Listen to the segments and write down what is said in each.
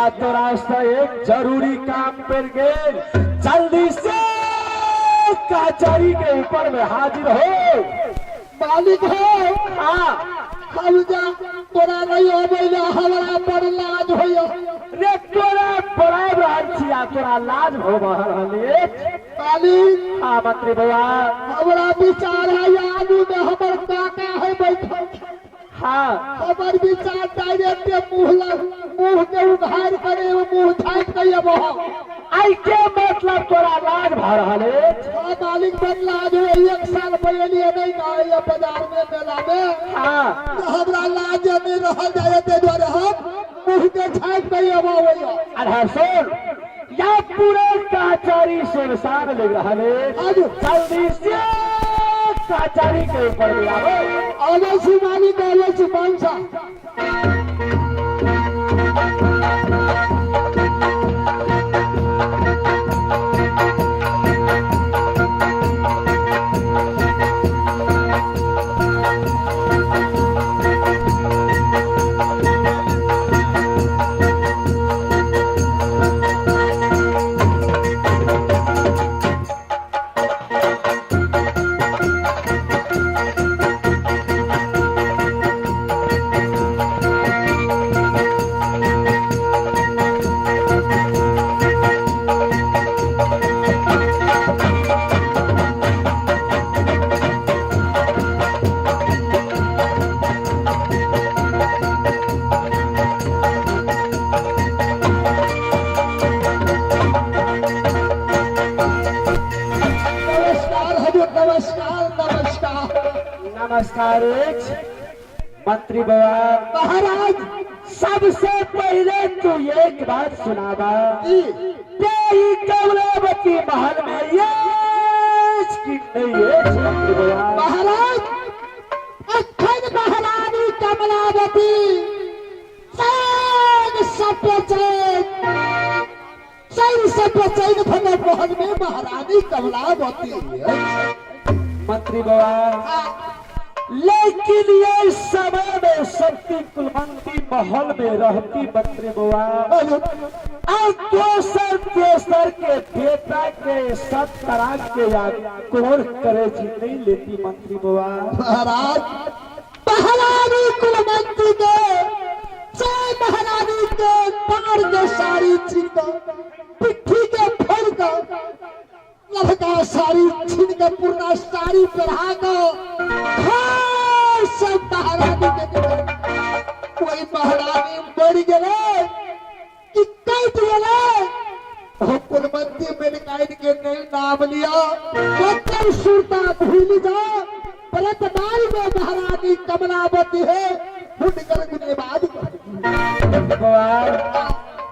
या तोरा से एक जरूरी काम पड़ गेल, जल्दी से कचहरी के ऊपर में हाजिर हो। मालिक हो। हाँ। हम जा तोरा नहीं अबै ले, हमरा बड़ लाज होइया। रे तोरा बोलाब रहल छी आ तोरा लाज भऽ रहल अछि। मालिक। हाँ मंत्री बौआ। हमरा विचार है आगू में हमर काका है बैठल। हाँ। हमर विचार डायरेक्ट मुंह लग मुंह के उघार करे मुंह झाँप के अबो। आई के मतलब तोरा लाज भऽ रहल अछि? हाँ मालिक, बड़ लाज हो। एक साल पहले नहीं गए बाजार में मेला में। हाँ। तो हमरा लाज नहीं रहल जाए, ताहि दुआरे हम मुंह के झाँप के अबो। अरे सुन, या पूरे कचहरी सुनसान लग रहल अछि। जल्दी से कचहरी के ऊपर में आबो। आबै छी मालिक, आबै छी। मनसा नमस्कार हजूर, नमस्कार नमस्कार। नमस्कार अछि मंत्री बाबा। महाराज। सबसे पहले तू एक बात सुनाबा। जी। तेरी कमलावती महल में ये कि नहीं अछि मंत्री बाबा? महाराज, अखन महारानी कमलावती चैन से बेचैन, चैन से बेचैन भगल महल में महारानी कमलावती अछि। मंत्री बाबा, लेकिन ये समय में शक्ति कुलवंती महल में रहती मंत्री बुआ, और दोसर दोसर के बेटा के सब तरह के या कोर करे जी नहीं लेती मंत्री बुआ। महाराज, महारानी कुलवंती के चाहे महारानी के पार के साड़ी छीन के, पिट्ठी के फोड़ के, लड़का साड़ी छीन के पुरना साड़ी पहना के घर से महारानी के निकल। कोई महारानी मर गेले कि कट गेले, हो कुलवंती मेनकाइन के नहीं नाम लिया, मतलब सुरता भूल जा। वर्तमान में महारानी कमलावती है, हुनकर गुनेबाज कर।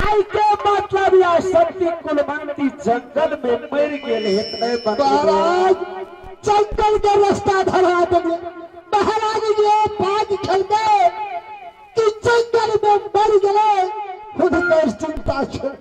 आई के मतलब या शक्ति कुलवंती जंगल में मर गेल हेतै मंत्री बुआ? महाराज, जंगल के रास्ता धरा दिए महारानी के भाग खेल के कि जंगल में मर गए, खुद के चिंता छोड़।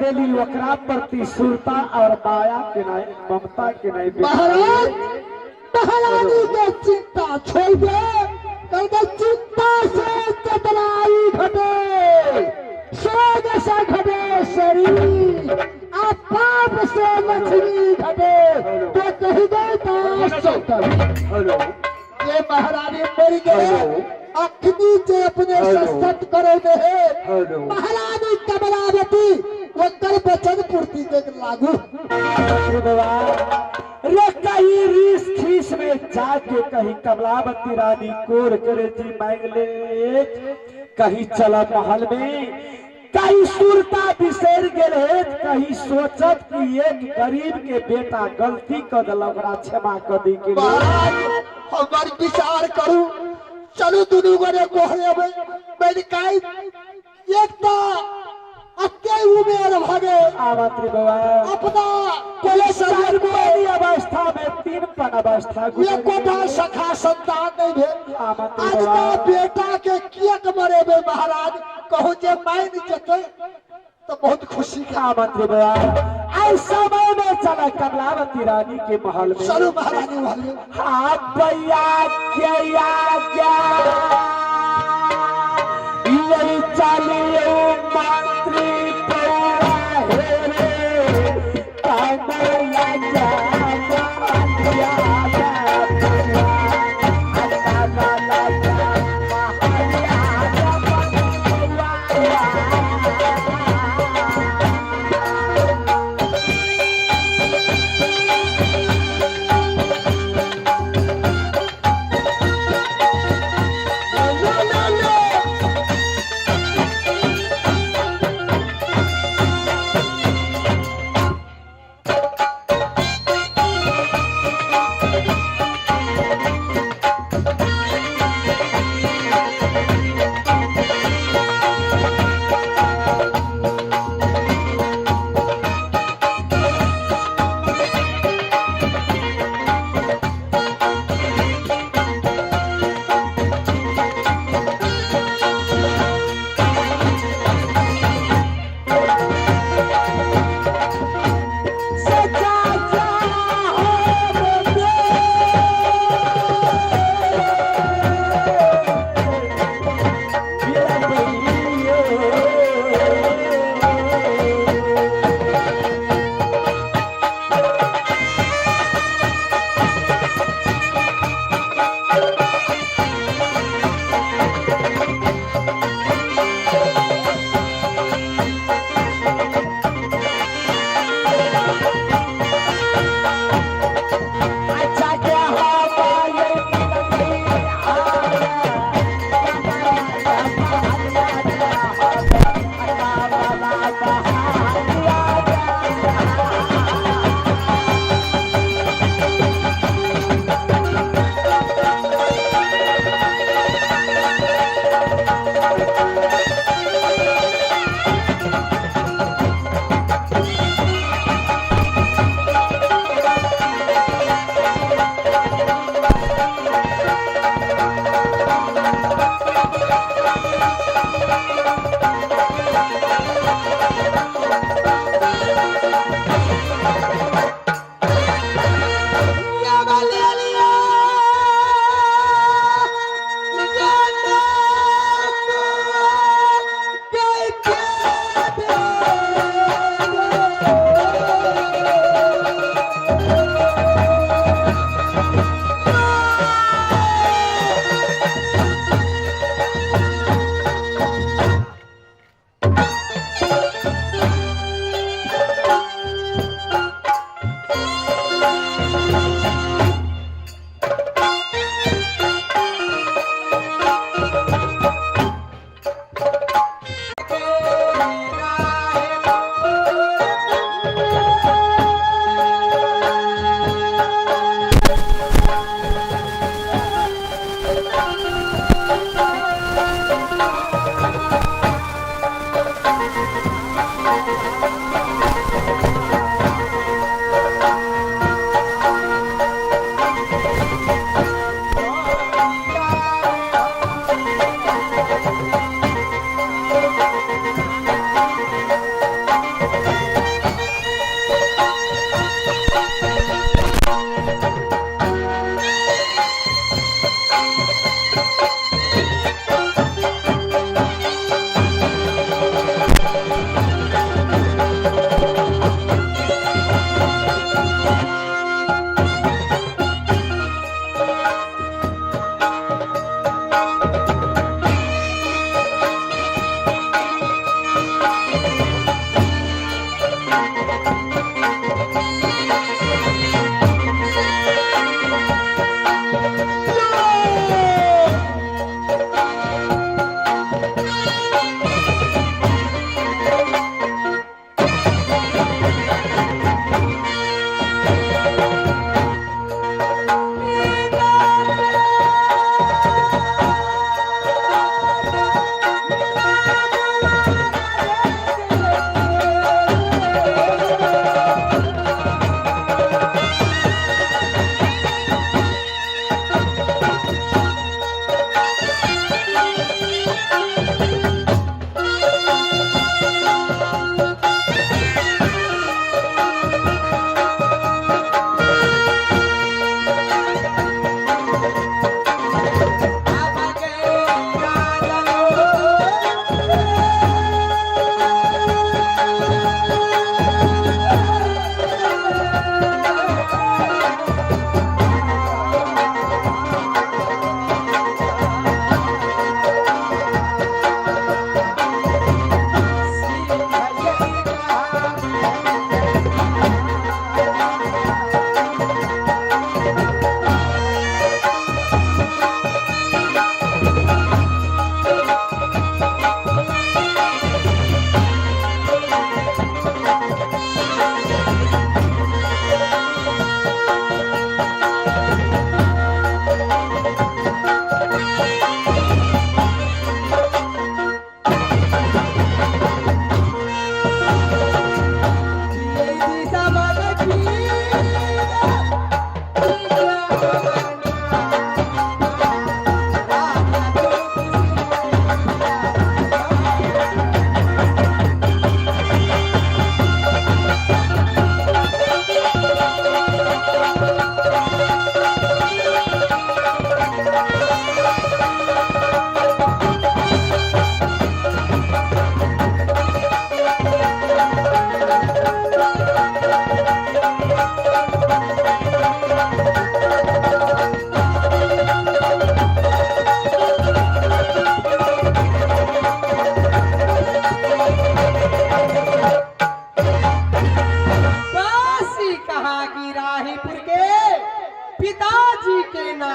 करेली ओकरा प्रति सुरता और माया के नहीं, ममता के नहीं। महाराज, महारानी के चिंता छोड़ दे, कल के चिंता से चतराई घटे, सोग से घटे शरीर, आ पाप से लक्ष्मी घटे, तो कही गए तो हेलो। ये महारानी मर गए, अखनी जे अपने से सत करो दे है। हेलो। महारानी कमलावती ओकर वचन पूर्ति के लागू। रे कहीं रीस खीस में जाके कहीं कमलावती रानी कोर करे जी मांग ले, कहीं चला महल में, कहीं सुरता बिसर गेल, कहीं सोचत कि एक गरीब के बेटा गलती कर दिल, ओकरा क्षमा कर दी के लिए। महाराज, हमर विचार करू, चलू दुनू गोरे गोहरेबै। बैठकाई एक तऽ अते उमेर भऽ गेल। आमंत्री बाबा, अपना कोलेश्वर चार अवस्था में तीन पन अवस्था एकोटा सखा संतान नहीं भेल। आमंत्री आज बाबा, का बेटा के कियक मरेबै महाराज? कहू जे मान जेतै तऽ बहुत खुशी के। मंत्री बाबा, आई समय में चला कमलावती रानी के महल में। चलू महारानी महल में। हाँ भैया, क्या क्या यही चलिए मंत्री बउआ हे रे कमला जा महलिया जा बउआ, कमला जा महलिया जा बउआ। ले, ले, ले।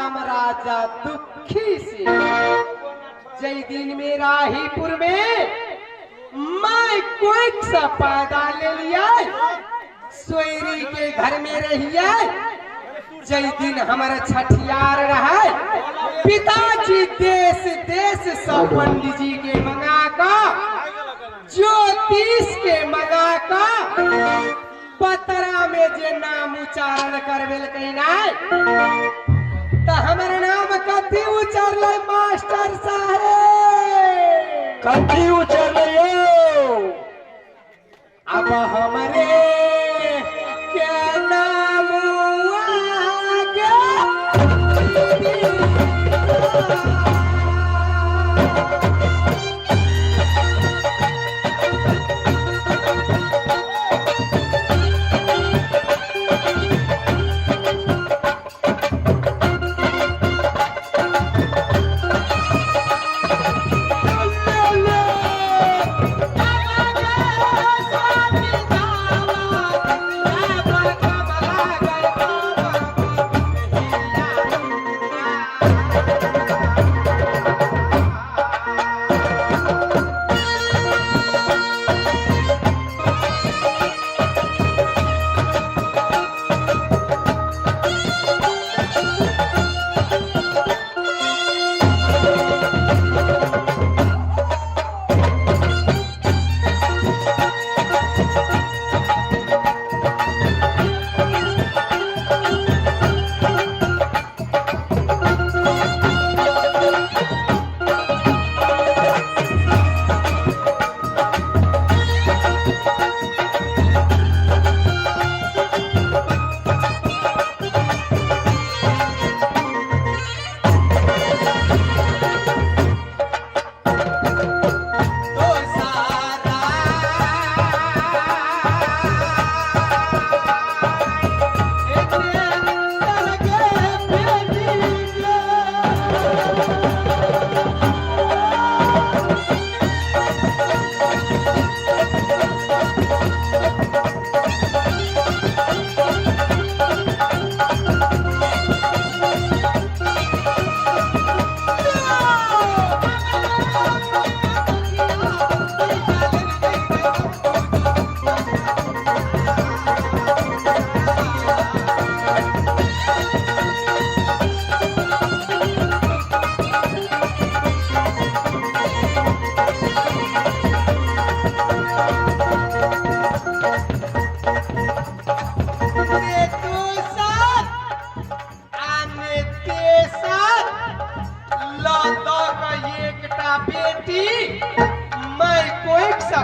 नाम राजा दुखी सिंह। जय दिन में राहीपुर में मैं कोई सा पैदा ले लिया, सोयरी के घर में रहिए। जय दिन हमारा छठियार रहा, पिताजी देश देश सब पंडित जी के मंगा का, ज्योतिष के मंगा का, पतरा में जे नाम उच्चारण करबेल कहीं ना, तो हमारे नाम कथी उच्चारले मास्टर साहेब? कथी उच्चारले यो? अब हमारे क्या नाम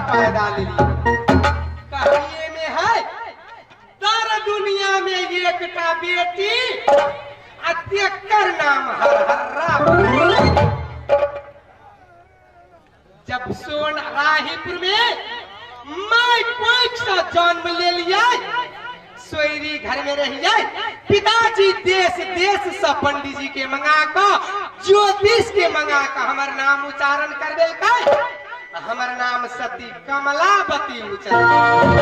पैदा ले ली। कहिए में है दर दुनिया में एकटा बेटी अत्यकर नाम हर हर्रा। जब सोन राहीपुर में मैं कोई सा जन्म ले लिया, सोयरी घर में रही जाए, पिताजी देश देश से पंडित जी के मंगा का, ज्योतिष के मंगा का हमार नाम उच्चारण कर दिल का, हमार नाम सती कमलावती उच्चारण।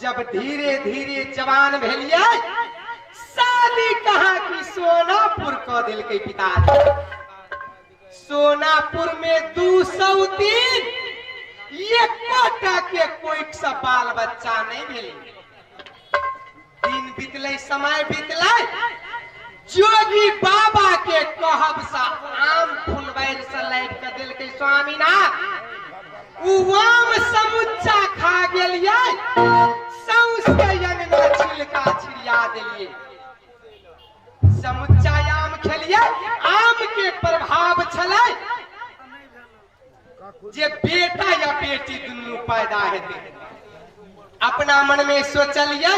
जब धीरे धीरे जवान भेलिए, शादी कहा की सोनापुर को दिल के पिताजी। सोनापुर में 203 एकोटा के कोई सा बाल बच्चा नहीं भेले। दिन बीतले, समय बीतले, जोगी बाबा के कहब सा आम फुलबैर से लाइब के दिल के स्वामीनाथ, उ आम समुच्चा खा गेलिए, सौंस के अंगना छिलका छिड़िया देलिए। समुच्चा आम खेलिए, आम के प्रभाव छलै जे बेटा या बेटी दुनू पैदा हेतै। अपना मन में सोचलिए,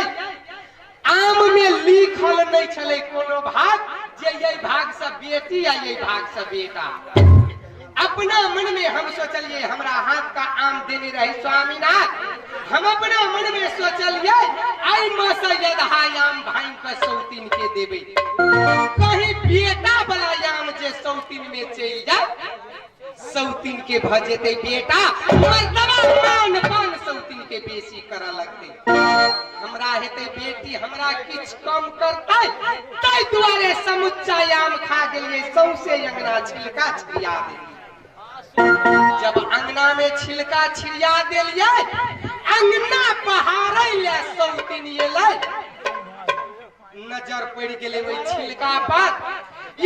आम में लिखल नहीं छलै कोनो भाग जे यही भाग से बेटी या यही भाग से बेटा। अपना मन में हम सोचलिए, हमरा हाथ का आम देने रहे स्वामीनाथ, हम अपना मन में सोचलिए आई मसा यदहा आम भाई के सौतीन के देबे, कहीं बेटा वाला आम जे सौतीन में चल जाए, सौतीन के भ जेतै बेटा, मर्दबा मान पान सौतीन के बेसी करऽ लगतै, हमरा हेतै बेटी हमरा किछु कम करतै, ताहि दुआरे समुच्चा आम खा गेलियै, सौंसे अंगना छिलका छिड़िया देलियै। जब अंगना में छिलका छिड़िया देलियै, अंगना बहारै ले सौतिन एलै, नजर पड़ि गेलै ओहि छिलका पर।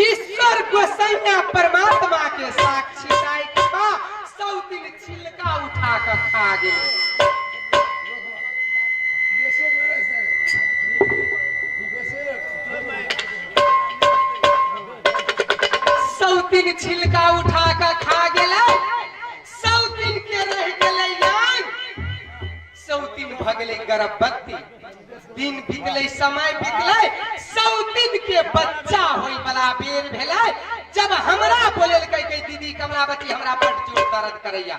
ईश्वर गोसैया परमात्मा के साक्षी राखि कऽ सौतिन छिलका उठा कऽ खा गेलै। सौतिन छिलका उठा कऽ खा गेलै, सौतिन के रहि गेलै यांग, सौतिन भऽ गेलै गर्भवती। दिन बीतलै, समय बीतलै, सौतिन के बच्चा होय वाला बेर भेलै। जब हमरा बोलेलकै कि दीदी कमलावती हमरा बड जोर दर्द करैया,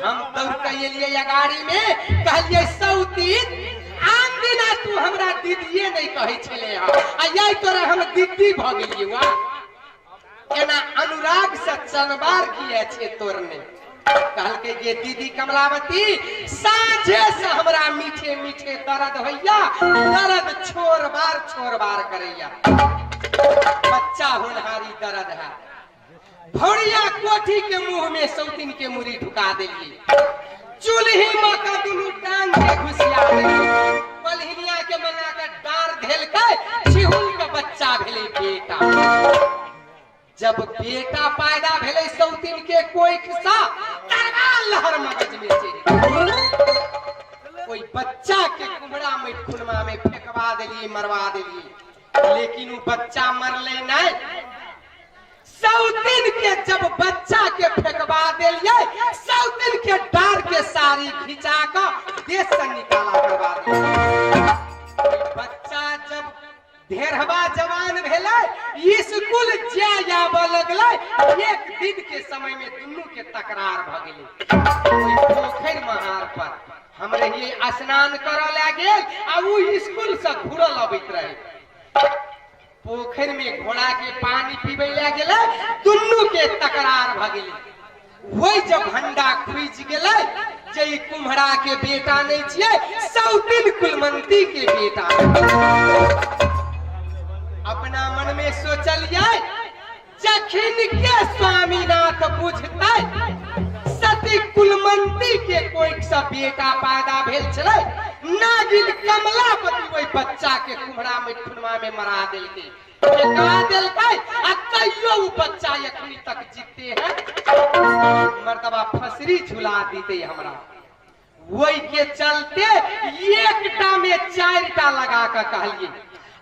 हम दौड़ के एलियै अगाड़ी में, कहलियै सौतिन आन दिना तू हमरा दीदिये नहीं कहै छले हँ, आ यही तोरा हम दीदी भऽ गेलियै। वाह, एना अनुराग से चनबार किया छे तोरने? कहलकै जे दीदी कमलावती साँझे से हमरा मीठे मीठे दर्द होइया, दर्द छोर बार छोर बार करैया, बच्चा होनहारी दर्द है। भौरिया कोठी के मुंह में सौतिन के मुड़ी ढुका देलिए, चूल्ही में का दुनू टांग के घुसिया देलिए, पलहिनिया के मना के डार धेलकै, छिहुल के बच्चा भेलै बेटा। जब बेटा पैदा भेलै सौतिन के कोइख सा तरवा लहर मगज में चढ़ि गेलै। कोई बच्चा के कुमरा में खुनमा में फेंकवा देलिए, मरवा देलिए, लेकिन वो बच्चा मरले नहीं। सौतिन के जब बच्चा के फेंकवा देलिए, सौतिन के डार के साड़ी खिंचा कऽ देश से निकाला करवा देलिए। बच्चा जब ढेरवा जवान भेलै, स्कूल जाय आबऽ लगलै, एक दिन के समय में दुनू के तकरार भऽ गेलै। ओहि पोखरि महार पर हम रहियै स्नान करऽ लए गेल आ ओ स्कूल से घुरल अबैत रहै। पोखरि में घोड़ा के पानी पीबै लए गेलै, दुनू के तकरार भऽ गेलै। वही जब भंडा खुजि गेलै जे ई कुम्हरा के बेटा नहीं छियै, सौतिन कुलमंती के बेटा। अपना मन में सोचलियै जखन के स्वामीनाथ बुझतै सती कुलमंती के कोइक से बेटा पैदा भेल छलै, नागिन कमलापति ओहि बच्चा के कुम्हरा में खुनमा में मरा देलकै, फेंका देलकै, आ तैयो उ बच्चा एखनी तक जीते है। मर्दबा फसरी झुला दीते हमरा। वही के चलते एकटा में चारिटा लगा के कहलिए,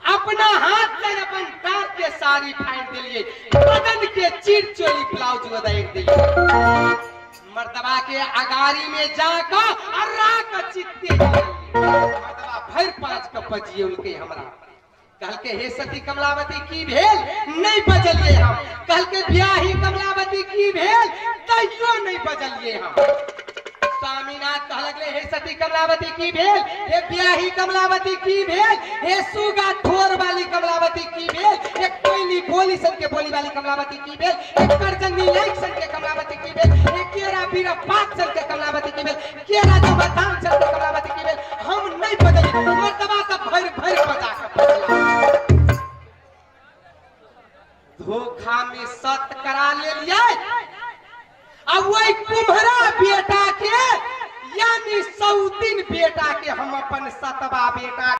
अपना हाथ से अपन डार के साड़ी फाड़ दिलिए, बदन के चीर चोली ब्लाउज उदार दिलिए, मर्दबा के अगाड़ी में जाकर अर्रा के चित्ते मर्दबा भर पाँच के बजिए उनके हमरा। कहलके हे सती कमलावती की भेल, नहीं बजलिए हम। कहलके ब्याही कमलावती की भेल, तैयो नहीं बजलिए हम। स्वामीनाथ कह लगले हे सती कमलावती की भेल, हे ब्याही कमलावती की भेल, हे सुगा ठोर वाली कमलावती की भेल, हे कोयली बोली सन के बोली वाली कमलावती की भेल, हे करजंगी लाइक सन के कमलावती की भेल, हे केरा बीरा पात सन के कमलावती की भेल, केरा जो बदाम सन के कमलावती की भेल, हम नहीं बजलिए। मर्दबा तऽ भरि भरि बजा के बजला। धोखा में सत करा लेलियै आ वही कुम्हरा बेटा के यानी सौतिन बेटा के हम अपन सतवा बेटा